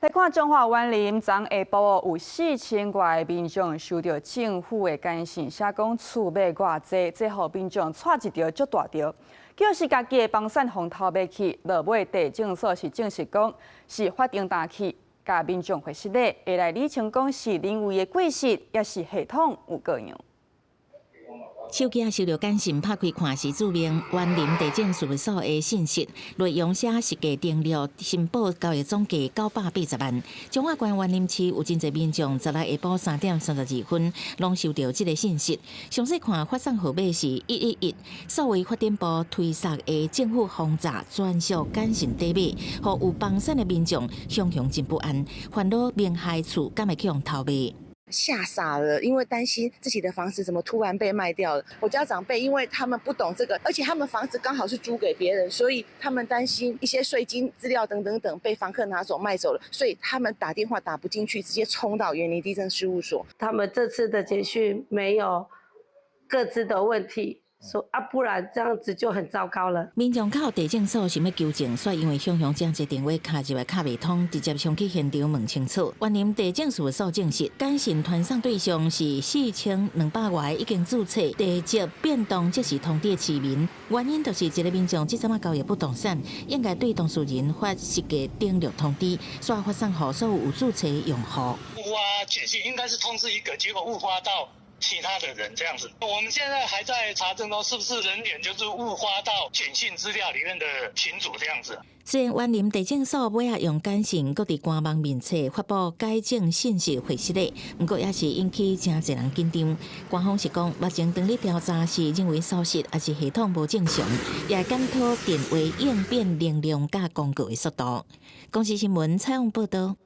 來看彰化員林，昨下晡有4000外民眾收著政府的簡訊，寫講厝賣偌濟，這予民眾掣一著足大著。叫是家己的房產予偷賣去，落尾地政所是證實講是法定淡去，共民眾回失禮，會來理清講是人為的過失，抑是系統有過樣。手機收著簡訊，拍開看是註明員林地政事務所的信息，內容寫實價登錄申報交易總價980萬。彰化縣員林市有真濟民眾，十六下晡3點32分，攏收著這个信息。詳細看發送號碼是111，數位發展部推送的政府轟詐專屬簡訊底碼，予有房產的民眾雄雄真不安，煩惱名下厝敢會去予偷賣。嚇傻了，因為擔心自己的房子怎麼突然被賣掉了。我家長輩因為他們不懂這個，而且他們房子剛好是租給別人，所以他們擔心一些稅金資料等等等被房客拿走賣走了，所以他們打電話打不進去，直接衝到員林地政事務所。他們這次的簡訊沒有個資的問題。說啊，不然這樣子就很糟糕了。民眾敲地政所想欲求證，卻因為雄雄將這電話敲入來敲袂通，直接衝去現場問清楚。員林地政事務所證實，簡訊傳送對象是4200外已經註冊地籍變動即時通知的市民。原因就是一個民眾這陣仔交易不動產，應該對當事人發實價登錄通知，煞發送予所有有註冊用戶。誤發簡訊應該是通知一個，結果誤發到其他的人這樣子，我們現在還在查證中，是不是人臉就是誤發到簡訊資料裡面的群組這樣子。雖然員林地政所尾仔用簡訊，閣佇官網面冊發布改正信息回失的，毋過也是引起誠濟人緊張。官方是講，目前正咧調查是人為疏失，抑是系統無正常，也會檢討電話應變能量佮公告的速度。公視新聞採訪報導。